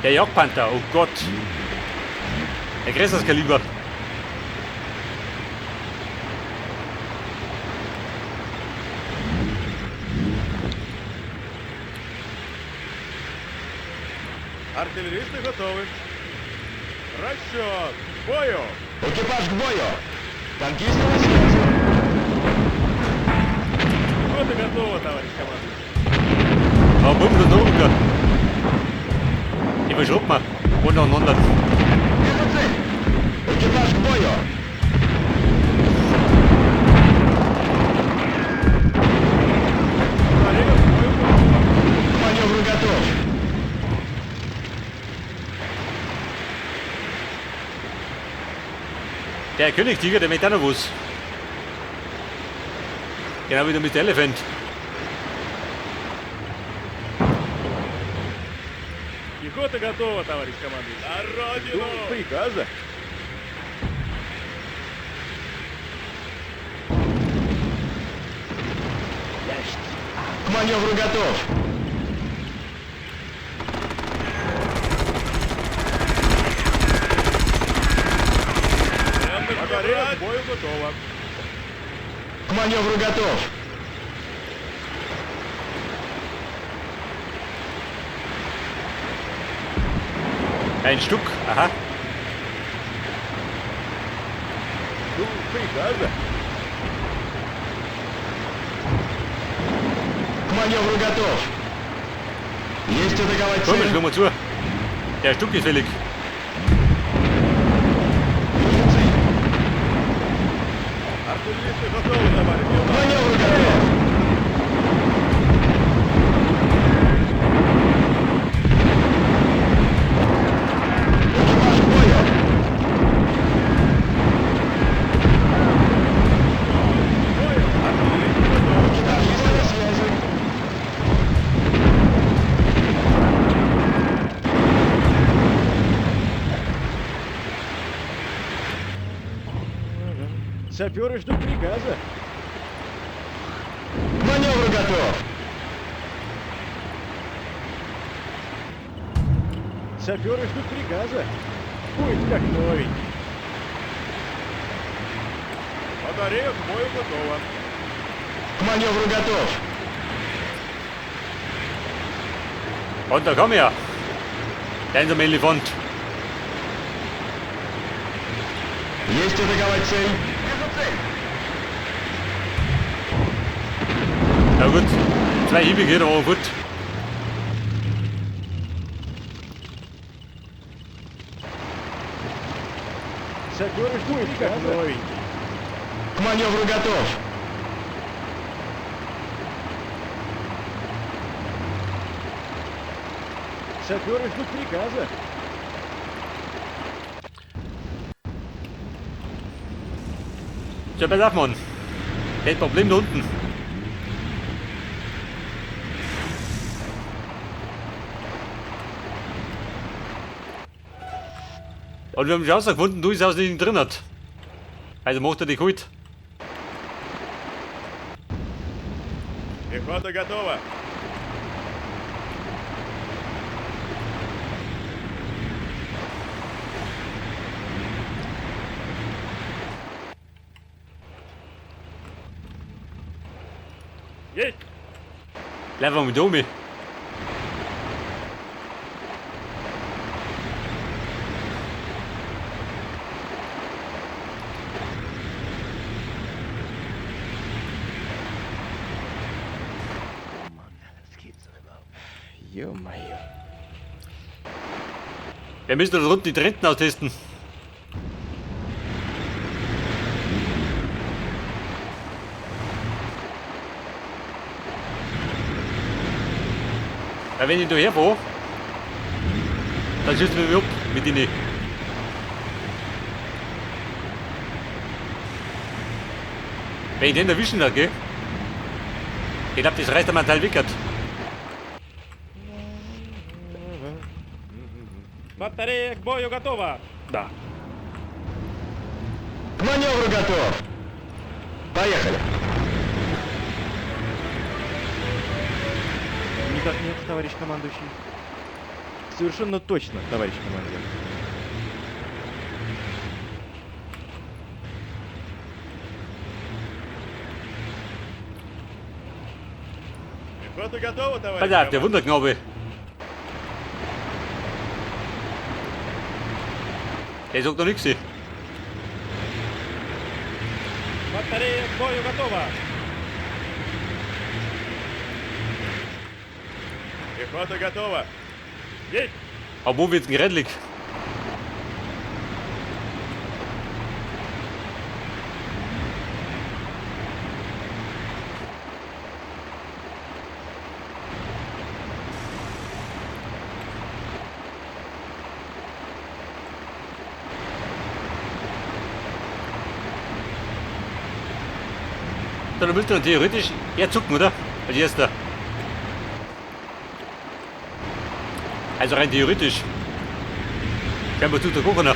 Der Jagdpanther, oh Gott. Der größeres Kaliber. Артиллеристы готовы. Расчет! К бою! Экипаж к бою! Танкисты на связи! Пехота готова, товарищ командующий. Aber bumm, das noch runter. Ich verschraubt mal. Untereinander. Вижу цель! Экипаж к бою! Батарея к бою готова. К маневру готов! Der Königtiger, der möchte auch noch was. Genau wie der Mr. Elephant. Пехота готова, товарищ командующий. На родину! Жду приказа. К маневру готов! Батарея к бою готова. К маневру готов! Ein Stück, aha. Жду приказа. К маневру готов! Есть атаковать Komm, ich цель! schau mal zu. Der Stück ist fällig. Вижу цель! Артиллеристы готовы, товарищ К лейтенант. маневру готов! Экипаж к бою! Артиллеристы готовы. Экипаж на связи! Саперы ждут приказа. К маневру готов! Саперы ждут приказа. Будет как новенький. Батарея к бою готова. К маневру готов! Und da komm her. Der ist am Elefant. Есть атаковать цель! Вижу цель! Na gut. Zwei Hiebe geht aber gut. Саперы ждут приказа. Как новенький. К маневру готов! Саперы ждут приказа. So, pass auf, Mann. Das Problem da unten. Und wir haben schon herausgefunden, du ist aus nicht drin hat. Also macht er dich gut. Пехота готова. Есть! Bleib mal mit Domi. Ё-моё. Wir müssen da unten die Trenten austesten. Weil wenn ich da herfahre, dann schießt mich ab mit denen. Wenn ich den erwischen da, gell? Ich glaub, das reißt einmal ein Teil weg. Батарея к бою готова. Да. К маневру готов! Поехали! Никак нет, товарищ командующий. Совершенно точно, товарищ командир. Пехота готова, товарищ Pass auf, der командир. Wunderknabe. Der sagt doch nichts. Батарея к бою готова. Пехота готова. Есть! Aber wo wird's denn gerettlich? Dann müsste dann theoretisch eher zucken, oder? Als erster. Also rein theoretisch. Scheinbar tut der Kocher.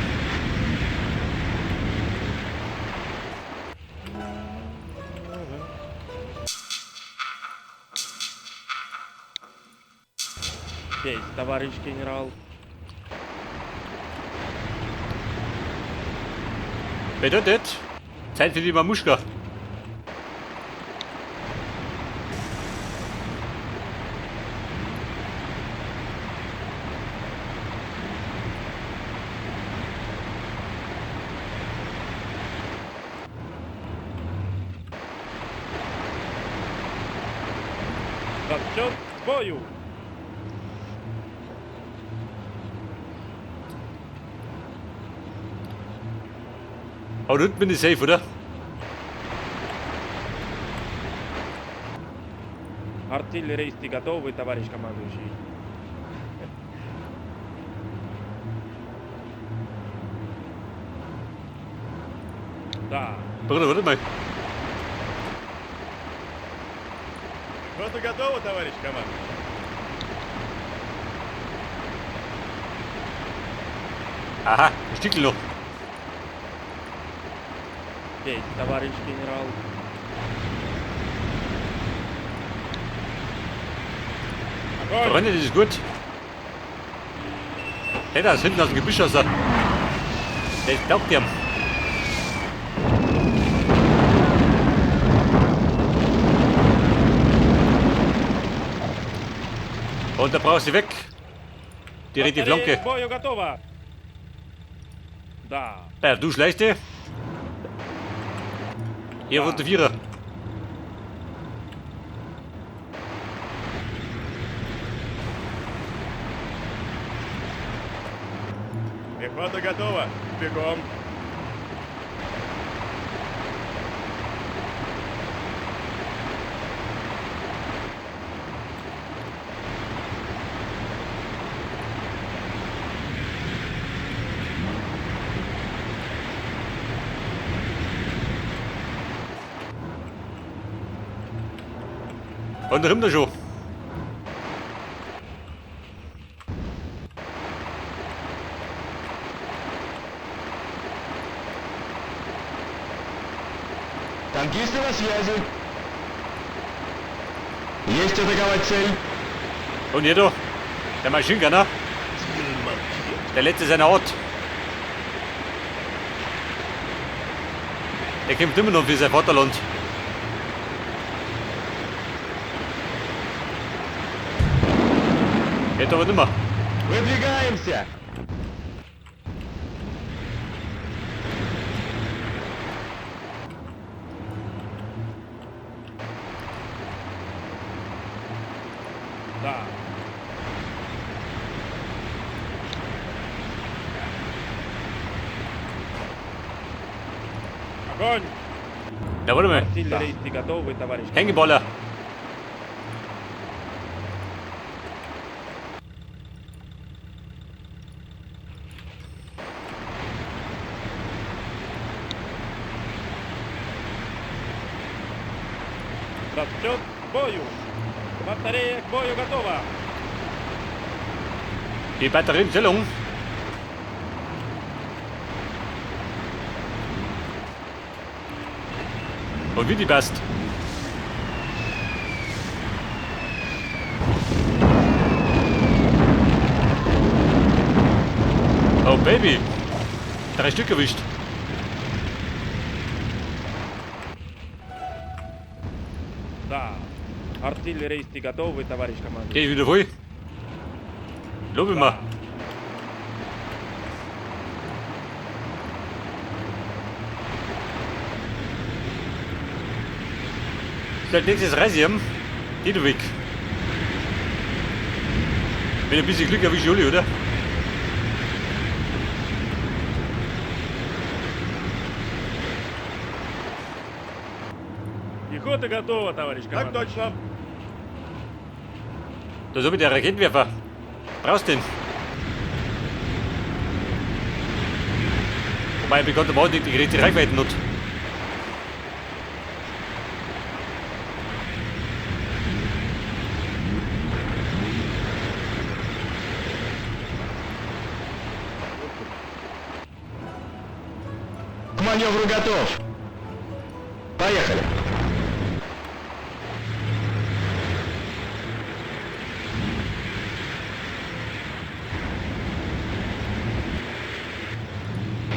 Есть, товарищ генерал. Bedeutet, Zeit für die Mamuschka. Расчет к бою. Aber unten bin ich safe, oder? Артиллеристы готовы, товарищ командующий. Да. Bruder, warte mal. Пехота готова, товарищ командующий. Aha, ein Stückchen noch. Есть, товарищ генерал. Огонь! Freunde, das ist gut. Hey, da ist hinten aus dem Gebüsch raus. Der taugt ihm. Und da brauchst du weg. Direkt die Батарея Flanke. к бою готова. Да. Ja, du schleichst dir. Hier Ja. runter Vierer. Пехота готова. Бегом. Und da kommt er schon. Танкисты на связи. Есть атаковать цель. Und hier da. Der Maschinengunner. Der letzte seiner Art. Der kämpft immer noch für sein Vaterland. Geht aber nimmer. Выдвигаемся. Да. Огонь! Na, warte mal. Артиллеристы готовы, товарищ. Hängeballer. Расчет к бою! Батарея к бою готова! Die Batterie in Stellung. Und wie die passt. Baby! 3 Stück erwischt. Да. Артиллеристы готовы, товарищ командующий. Geh ich wieder voll. Lob ich mal. So, als nächstes Reisium. Dieterweg. Mit ein bisschen Glück erwische ich alle, oder? Пехота готова, товарищ Так командующий. точно. Da ist mit der Raketenwerfer. Brauchst den. Wobei bekanntermaßen nicht die richtige Reichweite hat. К маневру готов. Поехали.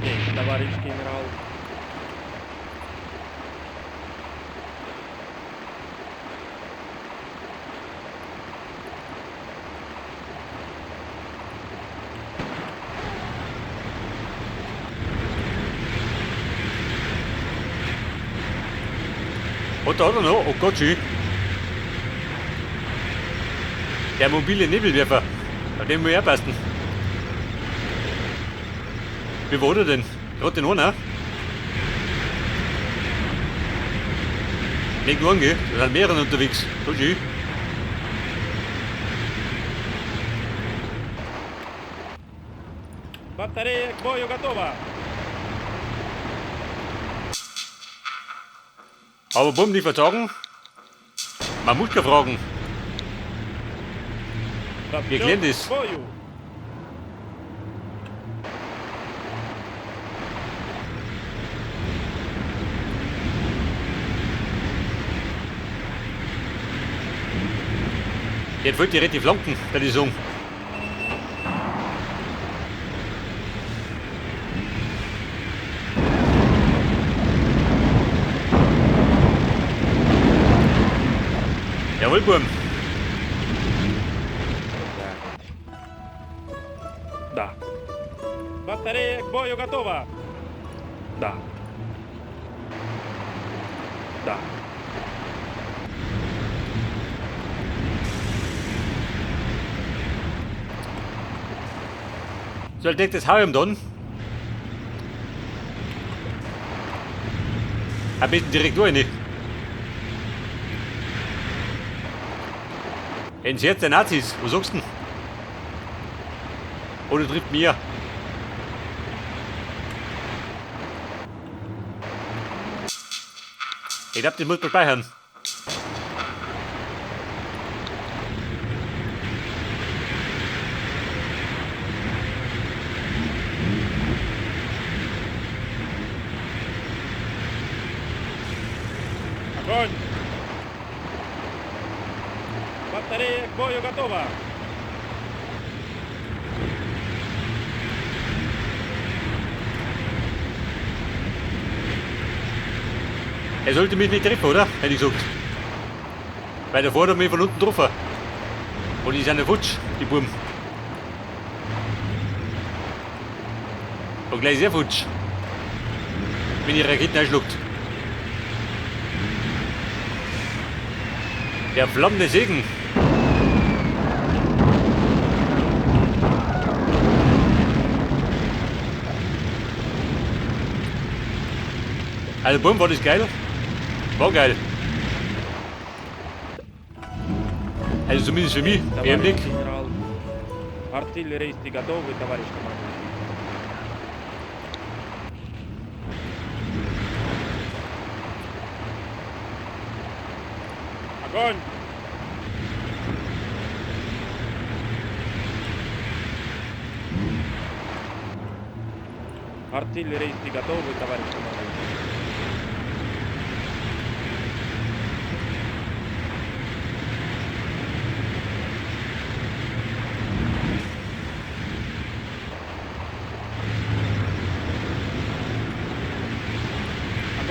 Есть, товарищ генерал. Hat er noch? Oh Gott, schön. Der mobile Nebelwerfer. Auf den muss ich aufpassen. Wie war der denn? Gerade den einen, Nicht nur einen, gell? Da sind mehrere unterwegs. So schön. Батарея к бою готова. Aber Bumm, nicht verzagen. Man muss ja fragen. Wir klären das. К бою. Jetzt wollt ihr die Flanken, da die sagen. Jawohl, Burm. Да. Батарея к бою готова. Да. Да. So, als nächstes Harem dann. Am besten direkt durch, nicht? Ins Herz der Nazis, was sagst du denn? Oder trifft mir? Ich glaub, das muss man speichern. Огонь! Батарея к бою готова! Er sollte mich nicht treffen, oder? Hätte ich gesagt. Weil davor hat er mich von unten getroffen. Und die sind ja futsch, die Buben. Und gleich sehr futsch. Wenn die Raketen einschluckt. Der flammende Segen. Also Bumm, war das geil? War geil. Also zumindest für mich, Товарищ Blick. генерал. Артиллеристы готовы, товарищ командующий. Огонь! Артиллеристы готовы, товарищ командующий.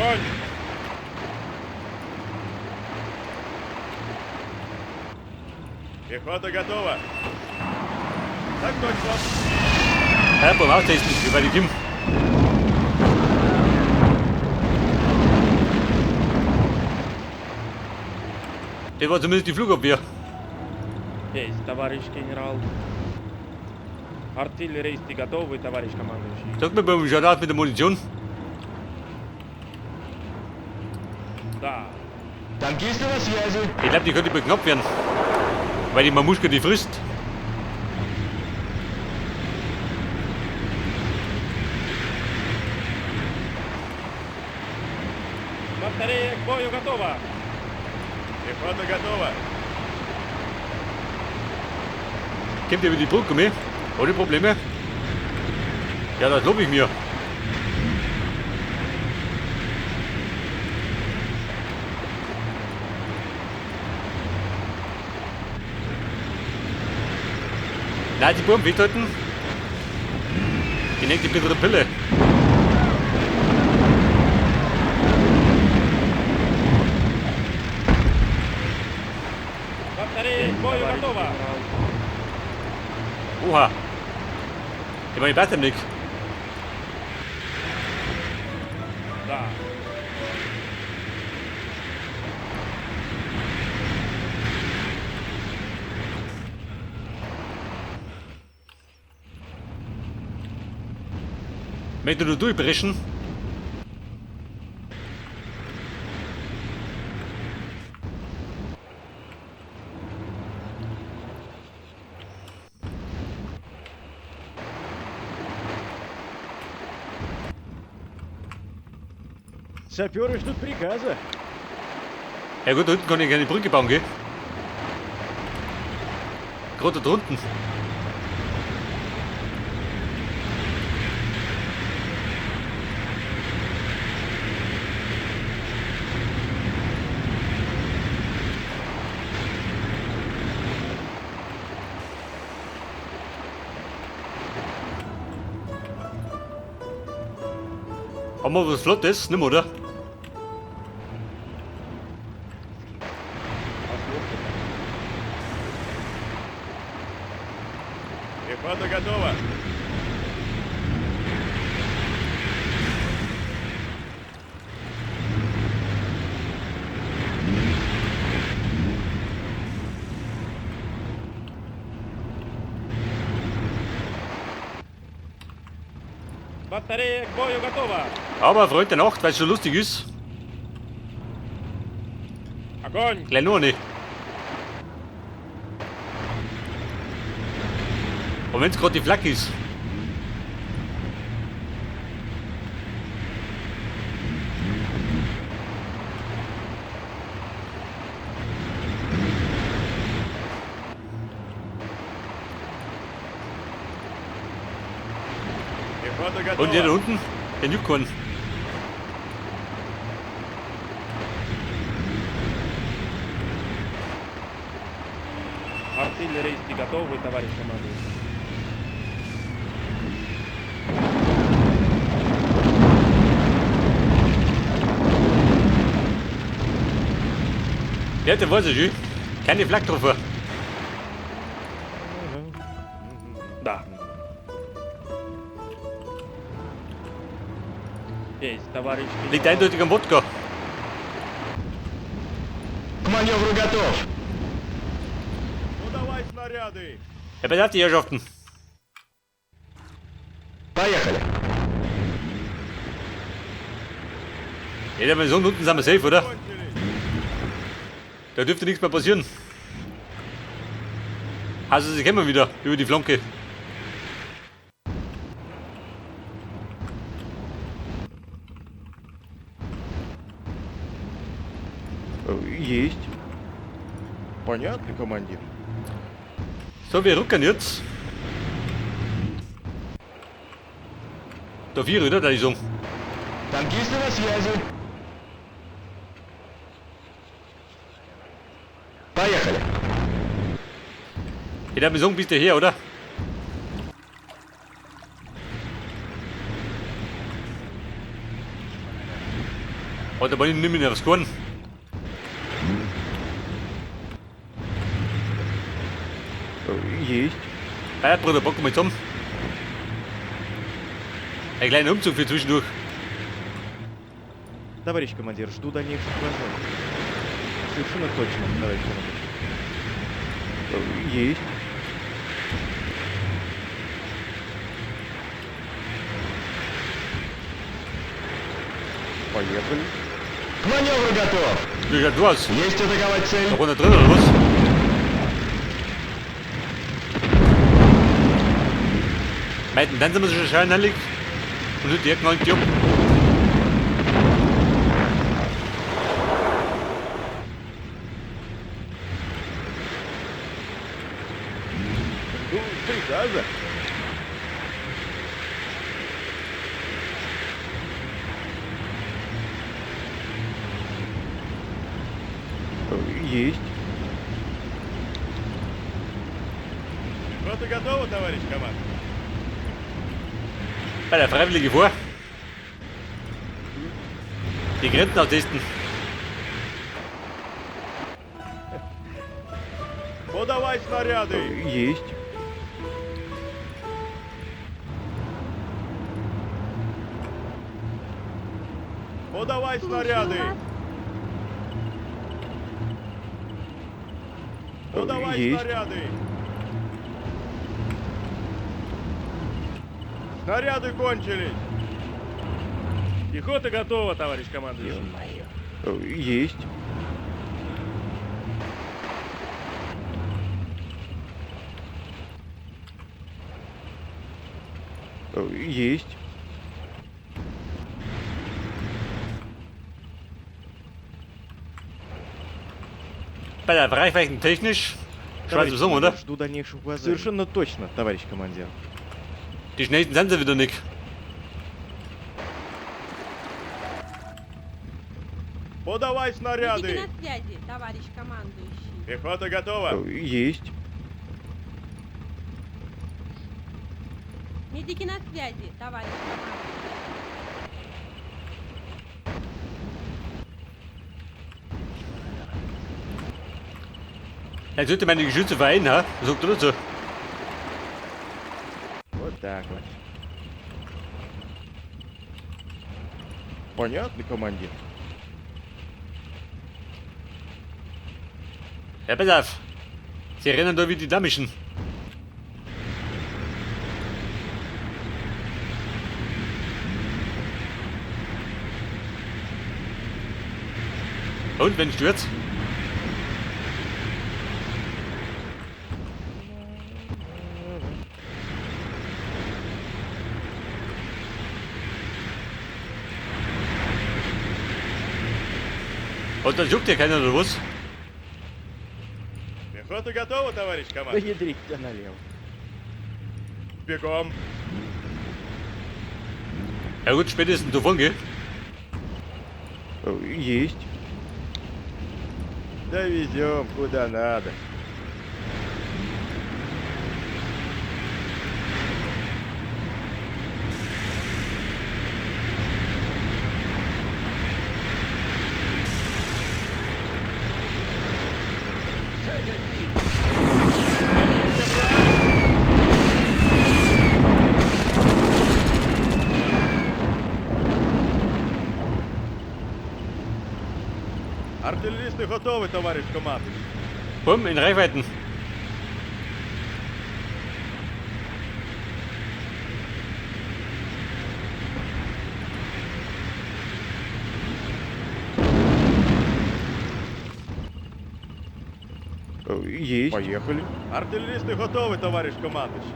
Огонь! Пехота готова! Так точно! Ja, beim Austesten, wie weit ich komme. Das war zumindest die Flugabwehr. Есть, товарищ генерал. Артиллеристы готовы, товарищ командующий. Sag mir mal, wie schaut aus mit der Munition? Да. Танкисты на связи. Ich glaube, die könnte knapp werden. Weil die Mamuschka die frisst. Батарея к бою готова! Пехота готова! Kommt ihr über die Brücke mit? Ohne Probleme? Ja, das lobe ich mir. Nein, die Buben weghalten. Die nehmen die bittere Pille. Батарея к бою готова! Oha. Ich meine, ich weiß nicht. Да. Möchte nur durchbrechen. Саперы ждут приказа. Ja gut, da unten kann ich keine Brücke bauen, gell? Gerade da drunten. Haben wir was Flottes? Nimm, oder? Пехота готова! Батарея к бою готова! Aber Freund der Nacht, weil es so lustig ist. Огонь! Gleich noch eine. Und wenn es gerade die Flak ist. Пехота готова! Und der da unten, der Yukon. Артиллеристы готовы, товарищ командующий. Der, der weiß ich schon. Keine Flak drauf. Да. Есть, товарищ Liegt генерал. eindeutig am Wodka. К маневру готов. Ну давай снаряды! Ja, pass auf die Herrschaften. Поехали. Ja, der so unten sind wir safe, oder? Da dürfte nichts mehr passieren. Also sie kommen wieder über die Flanke. Есть. Понятно, командир. So, wir rücken jetzt. Da vier, oder? Da ist so. Танкисты на связи. Поехали. Ich darf mir sagen, bist du her, oder? Hat aber nicht mehr was geworden. Есть. Ja, Bruder, pack mal zusammen. Ein kleiner Umzug für zwischendurch. Товарищ командир, жду дальнейших указаний. Совершенно точно, товарищ командир. Есть. Поехали. К маневру готов. Wie schaut du aus? Есть атаковать цель. Noch einer drin oder was? Meiten, dann sind wir schon scheinheilig. Und die knallt die ab. Жду приказа. Есть. Пехота готова, товарищ командир. Bei der Freiwillige vor. Die Grenzen austesten. Подавай снаряды. Есть. Подавай Слушаю снаряды. вас. Подавай Есть. снаряды. Снаряды кончились. Пехота готова, товарищ командующий. Есть. Есть. Bei der Reichweiten technisch. Schwarz Товарищ zusammen, oder? командир, жду дальнейших указаний. Совершенно точно, товарищ командир. Die schnellsten sind sie wieder nicht. Подавай Медики снаряды. на связи, товарищ командующий. Пехота готова. Есть. Медики на связи, товарищ командующий. Dann sollte meine Geschütze vereinen, ha? Was sagt du dazu? Вот так вот. Понятно, командир. Ja, pass auf. Sie rennen da wie die Damischen. Und, wenn stürzt? Und dann juckt ja keiner oder was? Пехота готова, товарищ Да командир. ядрить тебя налево. Бегом. Ja gut, spätestens davon, gell? Есть. Довезем куда надо. Артиллеристы готовы, товарищ командующий. Bumm, in Reichweiten. Есть. Поехали. Артиллеристы готовы, товарищ командующий.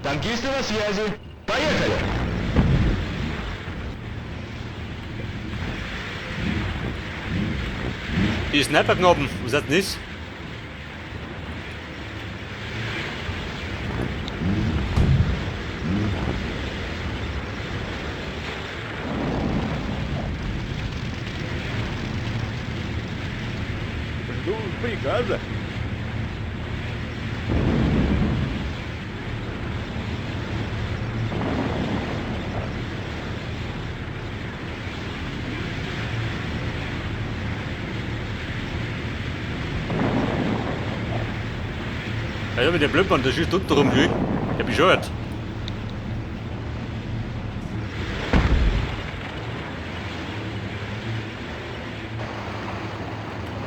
Танкисты на связи. Поехали! Die Sniper-Knaben, was hat denn das? приказа. Ja, mit dem Blödmann, der schießt unten rum, gell? Der bescheuert.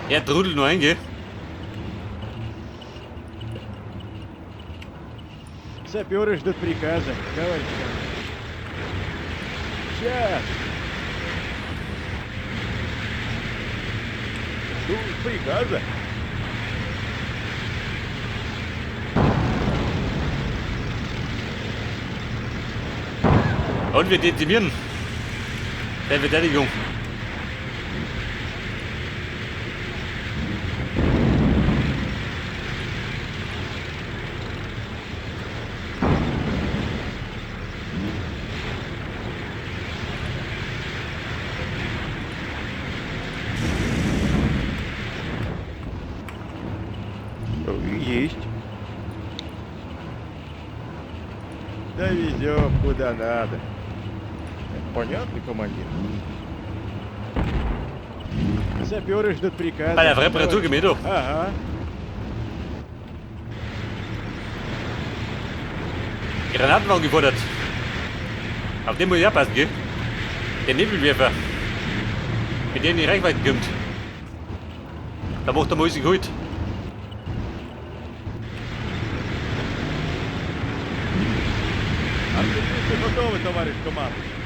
Er trudelt nur ein, gell? Саперы ждут приказа, товарищ командующий. Сейчас. Жду приказа. Und wir dezimieren. Der Verteidigung. Есть. Довезем куда надо. Понятно, командир. Саперы ждут приказа. Bei der Reparatur товарищ. gemäht. Ага. Granaten angefordert. Auf den muss ich aufpassen, gell? Der Nebelwerfer. Mit dem in die Reichweite kommt. Da macht er mal alles geholt. Артиллеристы готовы, товарищ командующий.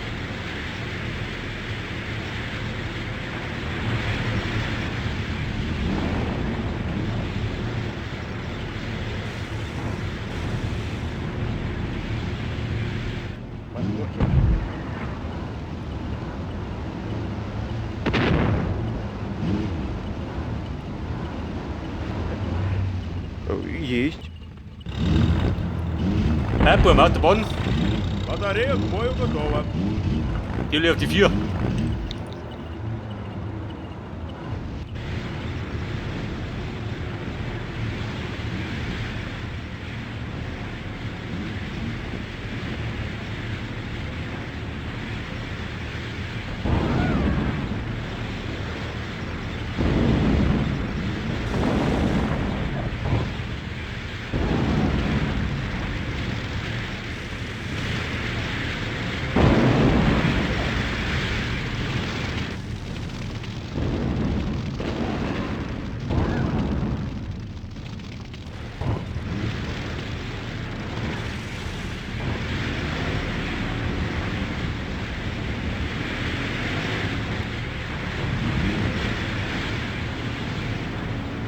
Московский. Есть. Ja, Burm, Autobahn. Батарея к бою готова. Die will ich auf die 4.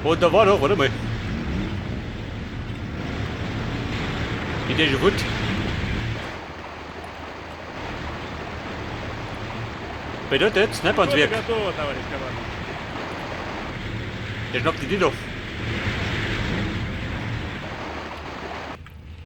Und da war doch, warte mal. Geht der schon gut? Bedeutet, Пехота Sniper-Werk. готова, товарищ командующий. Der schnappt die die doch.